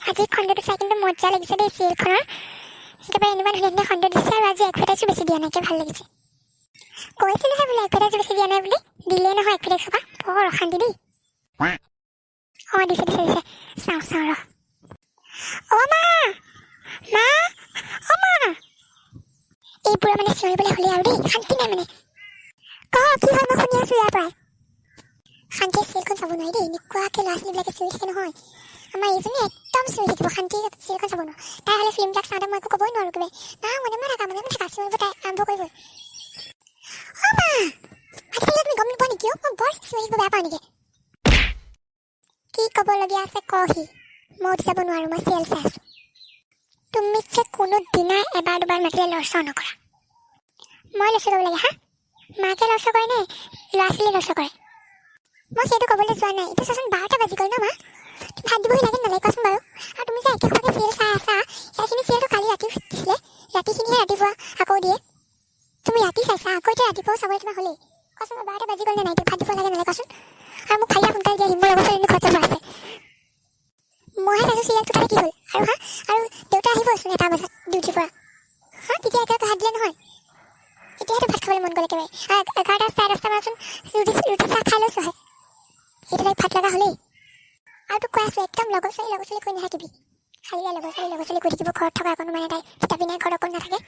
আজি খণ্ডটো চাই কিন্তু মজা লাগিছে দেই চিৰিয়েলখনৰ। একেবাৰে এনেকুৱা ধুনীয়া ধুনীয়া খণ্ড দিছে আৰু আজি এডভাৰটাইজো বেছি দিয়া নাই, ভাল লাগিছে। কৈছিলোহে বোলে এডভাৰটাইজ বেছি দিয়া নাই বুলি, দিলেই নহয় এডভাৰটাইজ সোপা। বৰ অশান্তি দেই। অঁ, দিছে দিছে দিছে, চাওঁ চাওঁ ৰ। অ' মা, মা, অ' মা! এইবোৰৰ মানে চিঞৰিবলৈ হ'লেই আৰু দেই, শান্তি নাই মানে। ক, কি হয়? মই শুনি আছো ইয়াৰ পৰাই। শান্তিয়ে চিৰিয়েলখন চাব নোৱাৰি দেই, এনেকুৱাকৈ ল'ৰা ছোৱালীবিলাকে চিঞৰি থাকে নহয়। আমাৰ এইজনী একদম চিঞৰি থাকিব, শান্তিয়ে চিৰিয়েলখন চাব নোৱাৰো। তাই হ'লে ফিল্মবিলাক চাওঁতে মই একো ক'বই নোৱাৰোঁ কিবা। না, মনে মনে থাকা, মনে মনে থাকা, চিঞৰিব তাই আৰম্ভ কৰিবই। অ' মা, ভাত খালে তুমি গম নোপোৱা নেকি? অ' মই বৰ চিঞৰি থাকিব বেয়া পাওঁ নেকি? কি ক'বলগীয়া আছে কহি, মই উঠি যাব নোৱাৰোঁ, মই চিৰিয়েল চাই আছোঁ। তুমি যে কোনো দিনাই এবাৰ দুবাৰ মাতিলে লৰচৰ নকৰা। মই লৰচৰ কৰিব লাগে? হা, মাকে লৰচৰ কৰে নে ল'ৰা ছোৱালীয়ে লৰচৰ কৰে? মই সেইটো ক'বলৈ যোৱা নাই। এতিয়া চোৱাচোন, 12টা বাজি গ'ল ন মা? তুমি ভাত দিবহি লাগে নালাগে কোৱাচোন বাৰু? আৰু তুমি যে একেসোপাকে চিৰিয়েল চাই আছা, এইখিনি চিৰিয়েলটো কালি ৰাতি দিছিলে, ৰাতিখিনিহে ৰাতিপুৱা আকৌ দিয়ে। তুমি ৰাতি চাইছা, আকৌ এতিয়া ৰাতিপুৱাও চাবলৈ তোমাৰ হ'লেই। কোৱাচোন, 12টা বাজি গ'ল নে নাই? এতিয়া ভাত দিব লাগে নালাগে কোৱাচোন? আৰু মোক ভাইয়া সোনকালে দিয়াহি, মোৰ লগৰ ছোৱালীজনী ঘৰত যাব আছে। মইহে চাইছোঁ চিৰিয়েলটো, তাতে কি হ'ল? আৰু হা, আৰু দেউতা আহিবচোন 1টা বজাত ডিউটিৰ পৰা। হা, তেতিয়া একেলগে ভাত দিলে নহয়। এতিয়াহে ভাত খাবলৈ মন গ'ল একেবাৰে। আৰু 11টা 10:30 মানতচোন ৰুটি ৰুটি চাহ খাই লৈছোঁহে, এতিয়া ভাত লগা হ'লেই। আৰু তোক কৈ আছোঁ, একদম লগৰ ছোৱালী লগৰ ছোৱালী কৈ নাথাকিবি। খালি লগৰ ছোৱালী লগৰ ছোৱালী কৈ থাকিব। ঘৰত থকা অকণো মানে তাই কিতাপি নাই, ঘৰত অকণ নাথাকে,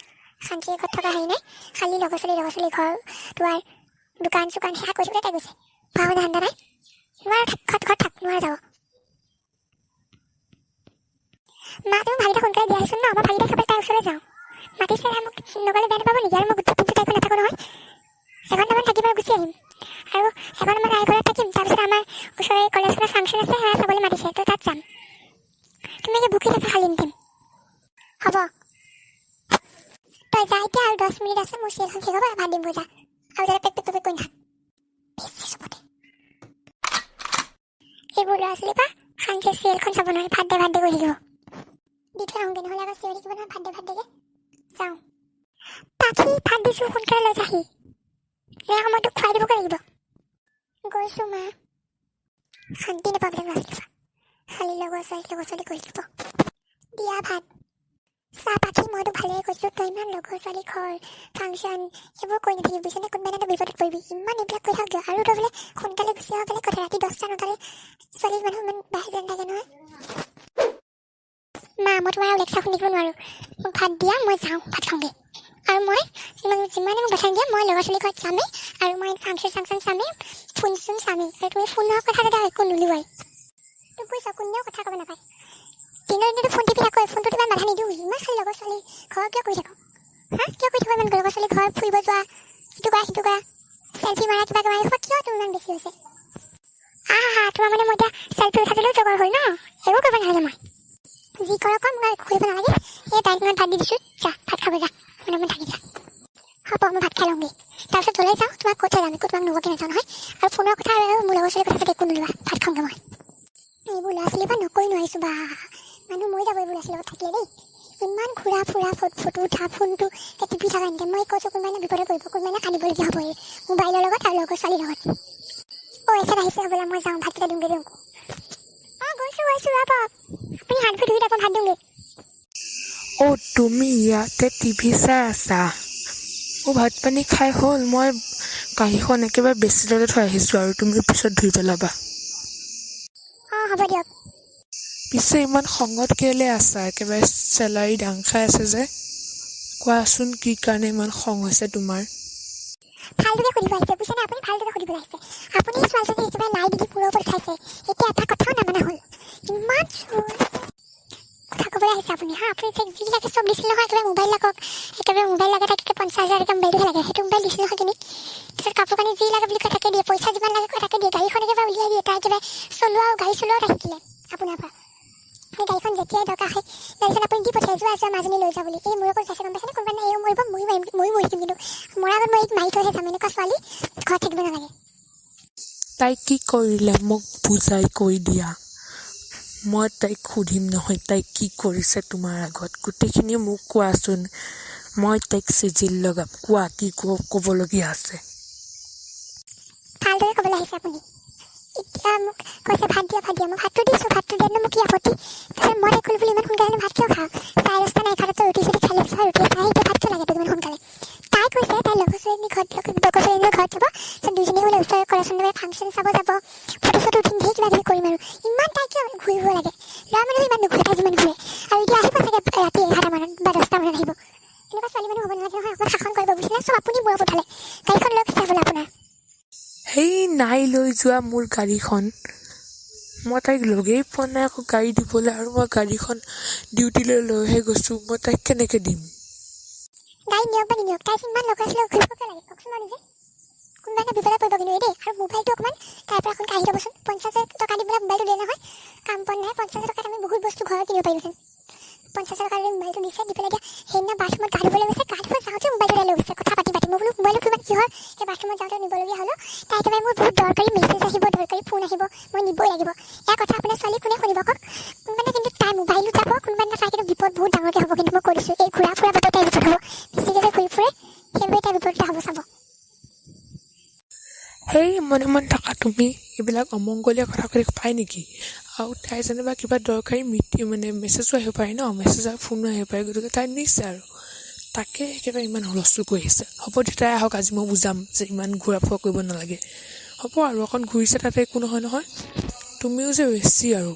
শান্তিয়ে ঘৰত থকা হেৰি নাই। খালি লগৰ ছোৱালী লগৰ ছোৱালী, ঘৰ দুৱাৰ দোকান চোকান সেয়া কৈ থাকোঁতে তাই গৈছে। পঢ়া শুনা ধান্দা নাই। নোৱাৰো থাক, ঘৰত ঘৰত থাক, নোৱাৰো যাব। মা, তুমি ভাতকেইটা সোনকালে দিয়া আহিছোন ন, মই ভাতকেইটা খাবলৈ তাইৰ ওচৰলৈ যাওঁ। মাতিছে মোক, নগ'লে বেয়া নাপাব নেকি? আৰু মই গোটেই দিনটো তাইৰ ঘৰত নাথাকোঁ নহয়, এঘণ্টামান থাকিম আৰু গুচি আহিম। আৰু এঘণ্টামান আই ঘৰত থাকিম, তাৰপিছত আমাৰ ওচৰৰে কলেজখনত ফাংচন আছে, সেয়া চাবলৈ মাতিছে, তো তাত যাম। তুমি এতিয়া বকি থাকা খালি এনিটাইম। হ'ব, তই যা এতিয়া। আৰু 10 মিনিট আছে, মোৰ চিৰিয়েলখন শেষ হ'ব, ভাত দিম, যা। আৰু যাতে পেক পেক পেক কৰি নাথাক বেছি চবতে। এইবোৰ ল'ৰা ছোৱালীৰ পৰা শান্তিয়ে চিৰিয়েলখন চাব নোৱাৰি, ভাত দে ভাত দে কৰি থাকিব। দি থৈ আহোঁগৈ, নহ'লে আকৌ চিঞৰি থাকিব নহয় ভাত দে ভাত দেগে। যাওঁ। পাখি, ভাত দিছোঁ, সোনকালে লৈ যাহি নে, আকৌ মই তোক খুৱাই দিবগৈ লাগিব। গৈছোঁ মা। শান্তি নাপাব ল'ৰা ছোৱালীৰ পৰা, খালি লগৰ ছোৱালী লগৰ ছোৱালী কৰি থাকিব। দিয়া ভাত। চা পাখি, মইতো ভালেই কৈছোঁ, তই ইমান লগৰ ছোৱালী ঘৰ ফাংচন এইবোৰ কৰি নাথাকিবি, বুজিছনে? কোনোবা এটা বিপদত পৰিবি। ইমান এইবিলাক কৰি থাক কিয়? আৰু তই বোলে সোনকালে গুচি আহ, বেলেগ কথা। ৰাতি 10টা 9টালৈ ছোৱালী মানুহ ইমান বাহিৰত নাথাকে নহয়। মা, মই তোমাৰ আৰু লেকচাৰ শুনি থাকিব নোৱাৰোঁ। মোক ভাত দিয়া, মই যাওঁ ভাত খাওঁগৈ। আৰু মই ইমান যিমানে মোক বাধা নিদিয়া, মই লগৰ ছোৱালীৰ ঘৰত যামেই আৰু মই ফাংচন চাংচন চামেই, ফোন চোন চামেই। আৰু তুমি ফোনৰ কথা যাতে একো নোলোৱাই। তোক বুজিছ, কোনেও কথা ক'ব নাপায়। দিনৰ দিনটো ফোন টিপি থাকোঁ, ফোনটোত ইমান বাধা নিদিওঁ। ইমান খালি লগৰ ছোৱালী ঘৰ কিয় কৰি থাকোঁ? হা, কিয় কৰি থাকোঁ ইমান লগৰ ছোৱালী ঘৰ ফুৰিব যোৱা, ইটো কৰা সিটো কৰা, চেলফি মাৰা, কিবা কিবা, এইসোপা কিয় তুমি ইমান বেছি হৈছে? আহা, তোমাৰ মানে মই এতিয়া চেলফি উঠাবলৈও জগৰ হ'ল ন? একো কৰিব নালাগে, মই যি কৰ কৰ, মোক একো কৰিব নালাগে। এই তাইক মই ভাত দি দিছোঁ, যা ভাত খাব যা, মনে মনে থাকি যা। হ'ব, মই ভাত খাই লওঁগৈ, তাৰপিছত য'লৈ যাওঁ তোমাক কৈ থৈ যাম, একো তোমাক নোকোৱাকৈ নাযাওঁ নহয়। আৰু ফোনৰ কথা আৰু মোৰ লগৰ ছোৱালীৰ কথা যাতে একো নোলোৱা। ভাত খাওঁগৈ মই। এইবোৰ ল'ৰা ছোৱালীৰ পৰা নকৈ নোৱাৰিছোঁ বা, মানুহ মৰি যাব এইবোৰ ল'ৰা ছোৱালীৰ লগত থাকিলে দেই। ইমান ঘূৰা ফুৰা, ফটো উঠা, ফোনটো টিপি থকা এনিটাইম। মই কৈছোঁ, কোনোবা এদিনা বিপদত পৰিব, কোনোবা এদিনা কান্দিবলগীয়া হ'ব এই মোবাইলৰ লগত আৰু লগৰ ছোৱালীৰ লগত। অ', এখেত আহিছে হ'বলা, মই যাওঁ, ভাতকেইটা দিওঁগৈ দিওঁ। অঁ, গৈছোঁ গৈছোঁ, ৰ'ব আপুনি, হাত ভৰি ধুই থাকক, ভাত দিওঁগৈ। অ', তুমি ইয়াতে টিভি চাই আছা? অ', ভাত পানী খাই হ'ল। মই কাঁহীখন একেবাৰে বেচিনতে থৈ আহিছোঁ আৰু তুমি পিছত ধুই পেলাবা। অঁ, হ'ব দিয়ক। পিছে ইমান খঙত কেলৈ আছা? একেবাৰে চেলাউৰি দাং খাই আছে যে। কোৱাচোন, কি কাৰণে ইমান খং হৈছে তোমাৰ? ভালদৰে সুধিব আহিছে, বুজিছেনে আপুনি? ভালদৰে সুধিবলৈ আহিছে আপুনি। ছোৱালীজনী একেবাৰে লাই দি দি মূৰৰ ওপৰত উঠাইছে, এতিয়া এটা কথাও নামানা হ'ল। ইমান কথা ক'বলৈ আহিছে আপুনি। হা, আপুনি এতিয়া যি লাগে চব দিছিল নহয় একেবাৰে। মোবাইল লাগক, একেবাৰে মোবাইল লাগে তাক, 50 হাজাৰ টকা মোবাইলটোহে লাগে, সেইটো মোবাইল দিছিল নহয় কিনি। তাৰপিছত কাপোৰ কানি যি লাগে বুলি কয় তাকে দিয়ে, পইচা যিমান লাগে কয় তাকে দিয়ে, গাড়ীখন একেবাৰে উলিয়াই দিয়ে। তাই একেবাৰে চলোৱাও, গাড়ী চলোৱাও তাই শিকিলে আপোনাৰ পৰা। সেই গাড়ীখন যেতিয়াই দৰকাৰ হয়, গাড়ীখন আপুনি দি পঠিয়াই, যোৱা যোৱা মাজনী লৈ যোৱা বুলি। এই মূৰৰ ওপৰত উঠাইছে, গম পাইছেনে? কোনোবা এইও মৰিব, ময়ো মাৰিম, ময়ো মৰি থাকিম, কিন্তু মৰাৰ আগত মই এইক মাৰি থৈহে যাম। এনেকুৱা ছোৱালী ঘৰত থাকিব নালাগে। তাই কি কৰিলে মোক বুজাই কৈ দিয়া। মই তাইক সুধিম নহয়, তাই কি কৰিছে তোমাৰ আগত, গোটেইখিনি মোক কোৱাচোন। মই তাইক চিজিল লগাম। কোৱা, কি ক'বলগীয়া আছে? ভালদৰে ক'বলৈ আহিছে আপুনি। এতিয়া মোক কৈছে ভাত দিয়া ভাত দিয়া, মই ভাতটো দিছোঁ। ভাতটো দিয়াতনো মোক কি আপত্তি? তাৰপিছত মই তাইক ক'লোঁ ল'ৰা মানুহ ইমান নুঘূৰে, তাই যিমান ঘূৰে। আৰু এতিয়া আহিব চাগে ৰাতি 11টামানত বা 10টামানত আহিব। এনেকুৱা ছোৱালী মানুহ হ'ব নালাগে নহয়, অকণমান শাসন কৰিব, বুজিছেনে? চব আপুনি মূৰত উঠালে। গাড়ীখন লৈ গৈছে বোলে আপোনাৰ। সেই নাই লৈ যোৱা মোৰ গাড়ীখন। মই তাইক লগেই পোৱা নাই আকৌ গাড়ী দিবলৈ, আৰু মই গাড়ীখন ডিউটিলৈ লৈহে গৈছোঁ, মই তাইক কেনেকৈ দিম? গাড়ী নিয়ক বা নিনিয়ক, তাই ইমান লগৰ ছোৱালী ঘূৰিব কিয় লাগে, কওকচোন বাৰু নিজে? কোনোবা এটা বিপদত পৰিব কিন্তু এই দেই। আৰু মোবাইলটো অকণমান তাইৰ পৰা অকণ কাঢ়ি ল'বচোন। 50 টকা দি পেলাই মোবাইলটো দিয়ে নহয়, কাম বন নাই। 50 টকাত আমি বহুত বস্তু ঘৰত কিনিব পাৰিলোহেঁতেন। 50 টকা লৈ মোবাইলটো দিছে, দি পেলাই এতিয়া সেইদিনা বাথৰুমত গা ধুবলৈ গৈছে, গা ধুব যাওঁতে মোবাইলটো তাই লৈ গৈছে কথা পাতি পাতি। মই বোলো মোবাইলটো কিমান কিহৰ সেই বাথৰুমত যাওঁতে নিবলগীয়া হ'লো? তাই একেবাৰে মোৰ বহুত দৰকাৰী মেছেজ আহিব, দৰকাৰী ফোন আহিব, মই নিবই লাগিব। ইয়াৰ কথা আপোনাৰ ছোৱালী কোনে শুনিব কওক? কোনোবা দিনা কিন্তু তাই মোবাইলো যাব, কোনোবা দিনা তাই কিন্তু বিপদ বহুত ডাঙৰকৈ হ'ব কিন্তু, মই কৈ দিছোঁ। এই ঘূৰা ফুৰা বাবদ তাই বিপদ হ'ব। বেছিকৈ যে ঘূৰি ফুৰে, সেইবাবে তাই বিপদ এটা হ'ব, চাব। সেই মনে মনে থাকা তুমি। এইবিলাক অমংগলীয়া কথা কৈ পায় নেকি? আৰু তাই যেনিবা কিবা দৰকাৰী মিটিং মানে মেছেজো আহিব পাৰে ন, মেছেজ আৰু ফোনো আহিব পাৰে, গতিকে তাই নিছে আৰু তাকে একেবাৰে ইমান হুলস্থুল কৰি আছে। হ'ব দে, তাই আহক আজি, মই বুজাম যে ইমান ঘূৰা ফুৰা কৰিব নালাগে। হ'ব আৰু, অকণ ঘূৰিছে তাতে একো নহয় নহয়। তুমিও যে বেছি আৰু।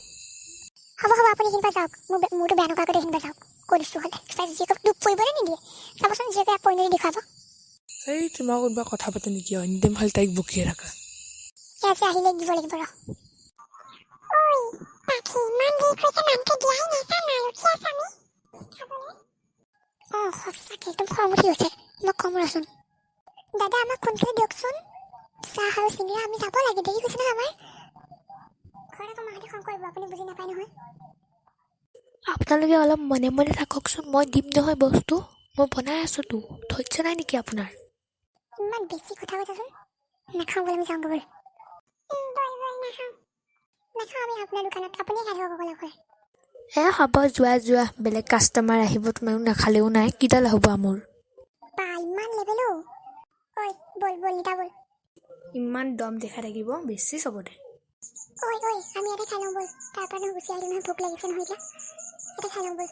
হ'ব হ'ব, আপুনি এইখিনিৰ পৰা যাওক। মোৰ মূৰটো বেয়া নকৰাকৈ এইখিনিৰ পৰা যাওক, কৈ দিছোঁ। হ'লে তাই জীয়েকক দুখ পৰিবলৈ নিদিয়ে, চাবচোন, জীয়েকে পৰিণতি দেখুৱাব। এই তোমাৰ কোনোবা কথা পাতে নেকি? এনি টাইম খালি তাইক বকিয়ে থাকা। এই আজি আহিলে দিব লাগিব, ৰ। ঐ পাখি, ইমান দেৰি কৰিছে, মানুহটো দিয়াই নাই, চা না, ৰখি আছো আমি খাবলৈ। অঁ, সঁচাকৈ একদম খং উঠি গৈছে। মই কম ৰচোন। দাদা, আমাক সোনকালে দিয়কচোন চাহ আৰু চিঙৰা, আমি যাব লাগে, দেৰি হৈছে নহয় আমাৰ। ঘৰত আকৌ মাহঁতে খং কৰিব, আপুনি বুজি নাপায় নহয়। আপোনালোকে অলপ মনে মনে থাককচোন, মই দিম নহয় বস্তু। মই বনাই আছোঁতো, ধৈৰ্য নাই নেকি আপোনাৰ? ইমান বেছি কথা কৈছাচোন। নাখাওঁ ব'ল, আমি যাওঁগৈ ব'ল। ব'ল ব'ল, নাখাওঁ নাখাওঁ আমি আপোনাৰ দোকানত, আপুনিয়ে খাই থাকক অকলে অকলে। এ হ'ব, যোৱা যোৱা, বেলেগ কাষ্টমাৰ আহিব, তোমালোক নাখালেও নাই। কিডাল হ'ব মোৰ? বা, ইমান লেবেল অ'। ঐ ব'ল ব'ল নিতা, ব'ল। ইমান দম দেখাই থাকিব বেছি চবতে। ঐ ঐ, আমি ইয়াতে খাই লওঁ ব'ল, তাৰ পৰা নহয় গুচি আহিলোঁ নহয়, ভোক লাগিছে নহয় এতিয়া। ইয়াতে খাই লওঁ ব'ল,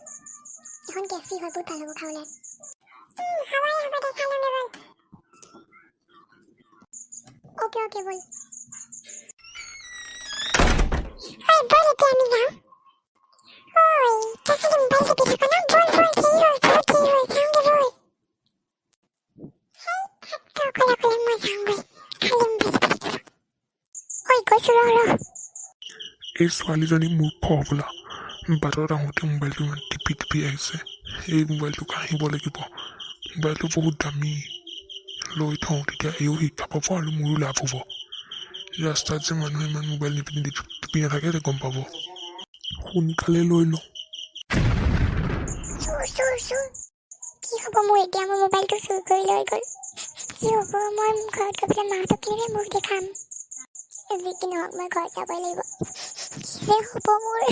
এখন কেফি হয়, বহুত ভাল হ'ব খাবলৈ। হ'ব দে, হ'ব দে, খাই লওঁগে ব'ল। অ'কে অ'কে, ব'ল। ঐ ব'ল, এতিয়া আমি যাওঁ। ঐ, তই খালি মোবাইল টিপি থাক ন? ব'ল ব'ল, দেৰি হ'ল, বহুত দেৰি হ'ল, যাওঁগে ব'ল। হেই থাক তই অকলে অকলে, মই যাওঁগৈ, খালি মোবাইল টিপি থাকিব। ঐ গৈছোঁ, ৰ ৰ। এই ছোৱালীজনী মূৰ্খ হ'বলা। বাটত আহোঁতে মোবাইলটো ইমান টিপি টিপি আহিছে। এই মোবাইলটো কাঢ়িব লাগিব। মোবাইলটো বহুত দামী, লৈ থওঁ, তেতিয়া এইও শিক্ষা পাব আৰু মোৰো লাভ হ'ব। ৰাস্তাত যে মানুহে ইমান মোবাইল নিপিন্ধি টিপি নাথাকে তেতিয়া গম পাব। সোনকালে লৈ লওঁ। চোৰ, চোৰ, চোৰ! কি হ'ব মোৰ এতিয়া? মোৰ মোবাইলটো চুৰ কৰি লৈ গ'ল। কি হ'ব? মই ঘৰত গৈ পেলাই মাহঁতক কেনেকৈ মুখ দেখাম? যি কি নহওক, মই ঘৰত যাবই লাগিব। কি যে হ'ব মোৰ!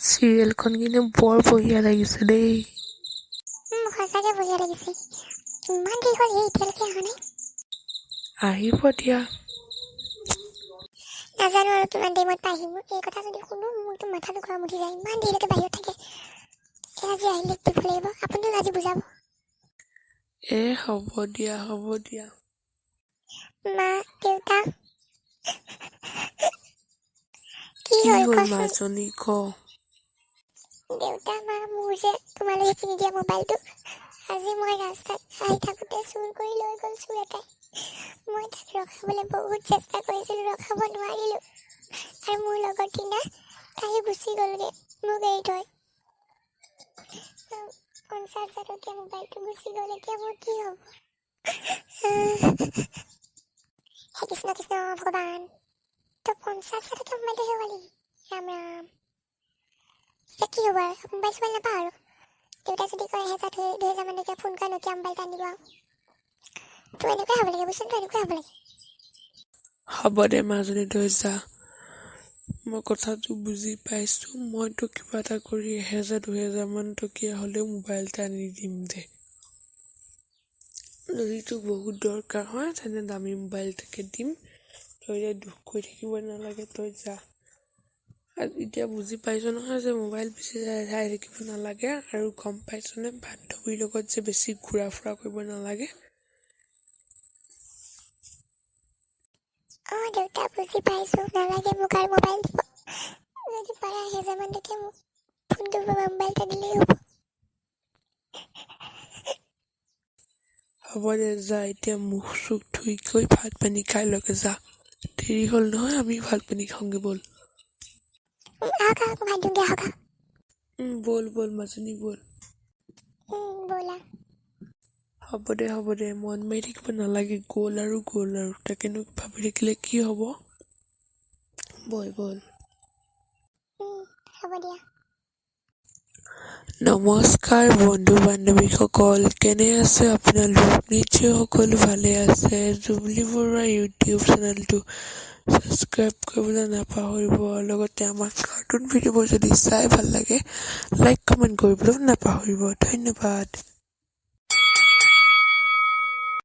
চিৰিয়েলখন কিন্তু বৰ বঢ়িয়া লাগিছে দেই। সঁচাকৈ বঢ়িয়া লাগিছে। ইমান দেৰি হ'ল, এই এতিয়ালৈকে অহা নাই। আহিব দিয়া। নাজানো আৰু কিমান টাইমত পাইহি। মোৰ এই কথা যদি শুনো, মোৰতো মাথাটো গৰম উঠি যায়। ইমান দেৰিলৈকে বাহিৰত থাকে। এই আজি আহিলে দিব লাগিব, আপুনিও আজি বুজাব। এ হ'ব দিয়া, হ'ব দিয়া। মা, দেউতা, কি কি হ'ল হ'ল? কচোন। মাজনী, ক। দেউতা, মা, মোৰ যে তোমালোকে কিনি দিয়া মোবাইলটো আজি মই ৰাস্তাত আহি থাকোঁতে চুৰ কৰি লৈ গ'ল চোৰ এটাই। মই তাক ৰখাবলৈ বহুত চেষ্টা কৰিছিলোঁ, ৰখাব নোৱাৰিলোঁ। আৰু মোৰ লগৰ টিনা, তাইও গুচি গ'লগৈ মোক এৰি থৈ। 50 হাজাৰ টকীয়া মোবাইলটো গুচি গ'ল, এতিয়া মোৰ কি হ'ব? হে কৃষ্ণ কৃষ্ণ ভগৱান, তই 50 হাজাৰ টকীয়া মোবাইলটো হেৰুৱালি? ৰাম ৰাম, এতিয়া কি হ'ব আৰু? মোবাইল চোবাইল নাপাওঁ আৰু। দেউতাই যদি কয় 1000 2000মান টকীয়া ফোন কৰা নকিয়া মোবাইল এটা আনি দিব আৰু। তোৰ এনেকুৱাই হ'ব লাগে, বুজিছ? তোৰ এনেকুৱাই হ'ব লাগে। হ'ব দে মাজনী, তই যা, মই কথাটো বুজি পাইছোঁ। মই তোক কিবা এটা কৰি 1000 2000মান টকীয়া হ'লেও মোবাইল এটা আনি দিম দে। যদি তোক বহুত দৰকাৰ হয়, তেনে দামী মোবাইল এটাকে দিম। তই এতিয়া দুখ কৰি থাকিব নালাগে, তই যা। এতিয়া বুজি পাইছ নহয় যে মোবাইল বেছি চাই চাই থাকিব নালাগে, আৰু গম পাইছনে বান্ধৱীৰ লগত যে বেছি ঘূৰা ফুৰা কৰিব নালাগে? অঁ দেউতা, বুজি পাইছোঁ। নালাগে মোক আৰু মোবাইল দিব। 1000 মান টকীয়া মোক ফোনটো বা মোবাইল এটা দিলেই হ'ব। হ'ব দে যা, এতিয়া মুখ চুখ ধুই গৈ ভাত পানী খাই লগে যা। দেৰি হ'ল নহয়, আমি ভাত পানী খাওঁগে ব'ল। আহক আহক, ভাত দিওঁগে, আহক আহক। ব'ল ব'ল মাজনী ব'ল। ব'লা। হ'ব দে হ'ব দে, মন মাৰি থাকিব নালাগে, গ'ল আৰু গ'ল আৰু, তাকেনো ভাবি থাকিলে কি হ'ব? ব'ল ব'ল। হ'ব দিয়া। নমস্কাৰ বন্ধু বান্ধৱীসকল, কেনে আছে আপোনালোক? নিশ্চয় সকলো ভালে আছে। জুবলি বৰুৱা ইউটিউব চেনেলটো ছাবস্ক্ৰাইব কৰিবলৈ নাপাহৰিব। লগতে আমাৰ কাৰ্টুন ভিডিঅ'বোৰ যদি চাই ভাল লাগে, লাইক কমেণ্ট কৰিবলৈও নাপাহৰিব। ধন্যবাদ।